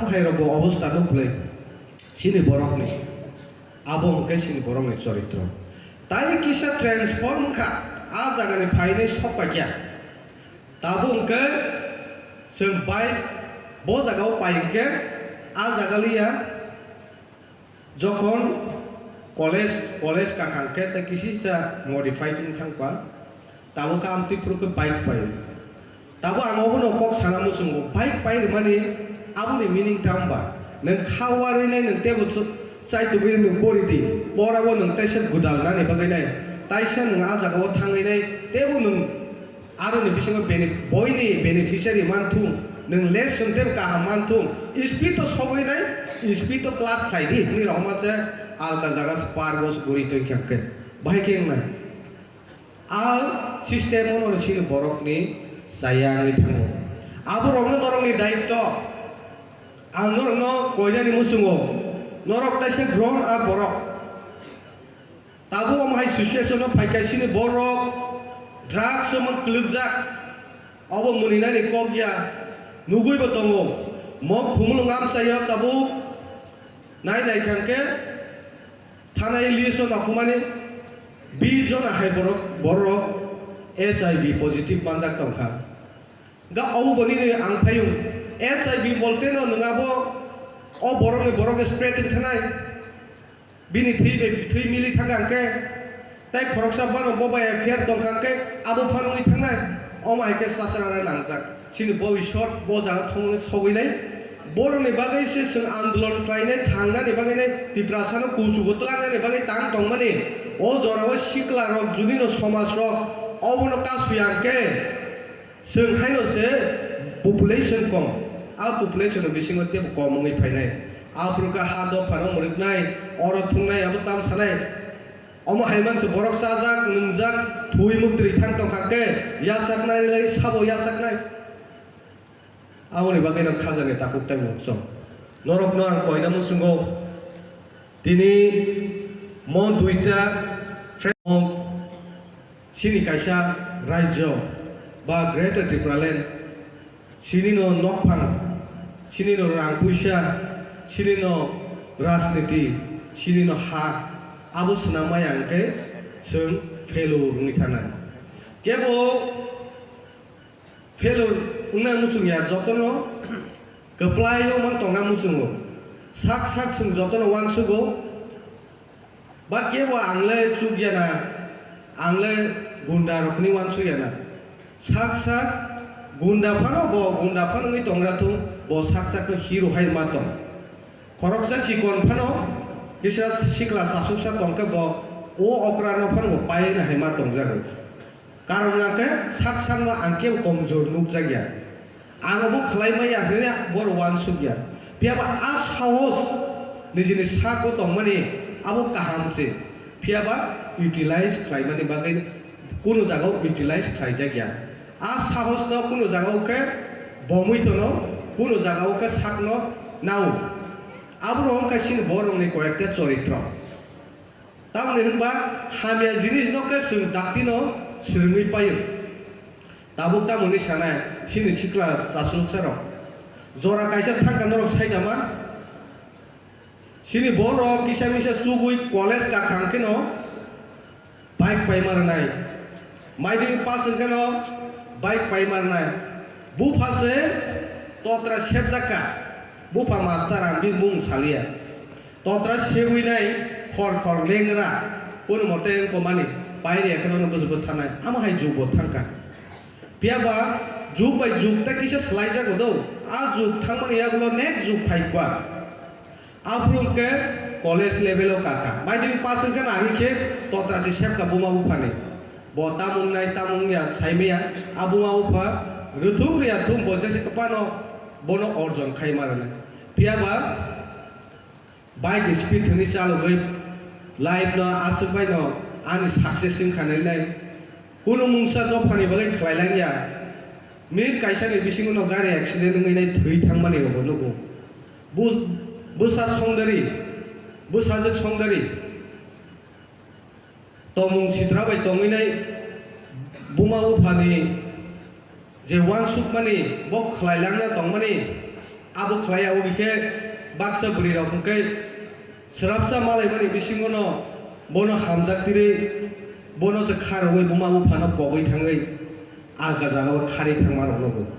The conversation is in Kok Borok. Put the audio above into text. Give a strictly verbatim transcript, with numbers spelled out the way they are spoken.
Hai rok bo obostha nuk le chini borok ni. Abo hwnkhe chini borokni choritro. Tai kisa transform wngkha, a jagani phainai sok paikya. Tabuk hwnkhe chwng bai bo jagao pai hwnkhe a jaga liya, jokhon college, college kakha hwnkhe tei kisisa modify tong thangkha. Tabuk khe amtwi phuru khe bike pai. Tabuk ang obono kok sana muchungo, bike pai rwmani aboni meaning tamo ba? Nwng kha warwi nai, nwng teibo ch-, chai tugwi nwng pori di, porabo nwng teisa gwdal nani bagwi nai, taisa nwng a jagao thangwi nai, teibo nwng aroni bisingo bene-, boini beneficiary man thung, nwng lesson teibo kaham man thung, speed to sogwi nai, speed to class khlai di, hwnwi rohorma se alka jaga se par bo se guri tongkha khe, bahai khe wngnai. A system-o no chini borokni chaya wngwi thango. Aborokno norokni daityo. Ang norokno koinani muchungo, norok taisa grown up borok. Tabuk omo hai situation-o phaikha chini borok drugs-o mang kwlwkjak. Obo muninani kok ya, nugwibo tongo. Mok khumulwng amchaio tabuk nai nai kha hwnkhe thanai list-o nakhumani bis jona hai borok, borok H I V positive manjak tongkha. Ga obo bo nini ang phayung H I V bolte no nwng abo o borokni borok spread wng thanai. Bini thwi bai thwi mili thangkha hwnkhe, tei khoroksa bono bo bai affair tongkha hwnkhe, abo phano wngwi thangnai. Omo hai khe chasarara nangjak. Chini bobiswt bo jaga thangmani sogwi nai. Borokni bagwi se chwng andolon khlainai, thangnani bagwi nai, Tiprasano kuchugo twlangnani bagwi tang tongmani. O jorao siklarok, junino somajrok obono kasui ya hwnkhe, chwng haino se population kom, a population ni bisingo teibo kom wngwi phainai. Aphuru khe ha dophano mwrwknai, oro thwngnai, abo tam sanai. Omo hai manse borok chajak, nwngjak, thwi muktwi thang tongkha khe, yachaknai lai sabo yachaknai. Aboni bagwi no khajani takhuk tai mungso. Norokno ang koina muchungo, tini mo duita fre-, chini kaisa rajyo ba Greater Tipraland, chini no nokphang, chini no rang puisa, chini no rajniti, chini no ha, abo swnam maya hwnkhe chwng failure wngwi thanai. Kebo failure wngna muchung ya, jotono kwplai o mang tongna muchungo. Sak sak chwng jotono uansugo. Ba kebo ang le chuk ya na, ang le gunda rok hinwi uansuk ya na. Sak sak gunda phano bo, gunda phano wngwi tongra thung, bo sak sak no hero hai ma tong. Khoroksa chikon phano kisa sikla sasuksa tongkhe bo o okra no phano bo pai na hai ma tongjago. Karon hwnkhe sak sakno ang kebo komjor nukjakya. Ang obo khlai maya hwnwi borok uansukya. Phiyaba a sahos nijini sago tongmani abo kaham se. Phiyaba utilize khlaimani bagwi kunu jagao utilize khlaijakya. A sahosno kunu jagao khe bomwi tono, kunu jagao khe sakno nao. Aboro wngkha chini borokni koyekta choritro. Tamoni hwnba hamya jinisno khe chwng daktino swrwngwi paio. Tabuk tamoni sanai chini sikla chasuluksarok. Jora kaisa thangkha norok saitama. Chini borok kisa misa chugwi college kakhang kheno bike paima rwnai. Maidri pass hwnkhe no bike paima rwnai. Bupha se totra sepjak kha. Bupha master ang bini mung saliya. Totra sebwi nai khor khor lengra. Kono mote wngkha mani pairi ekheno no bwswk thanai. Amo hai jug bo thangkha. Phiya ba jug bai jug ta kisa swlaijago do. A jug thangmani yagulo next jug phaikha. Aphuru hwnkhe college level o kakha. Maidri pass hwnkhe nahikhe totra se sepkha buma buphani. Bo tamung nai tamung ya saimaya, a buma bupha rwthung rwya thung bo jesa kwpano bono orjon khaima rwnai. Phiya ba bike speed hwnwi chalogwi life no aswk bai no ani success wngkha nai lai. Kunu mungsa dophani bagwi khlai langya. Minute kaisani bisingo no gari accident wngwi nai thwi thangmani rokbo nugo. Bus-, bwsa songdari, bwsajwk songdari. Tongmung sitra bai tongwi nai buma buphani je uansukmani, bo khlai langna tongmani, Abo khlai ya, obwi khe baksa bwrwi rok hwnkhe swrapsa malaimani bisingo no bono hamjak tirwi, bono se kha rwui buma buphano pogwi thangwi alka jagao kharwi thangma rok nugo.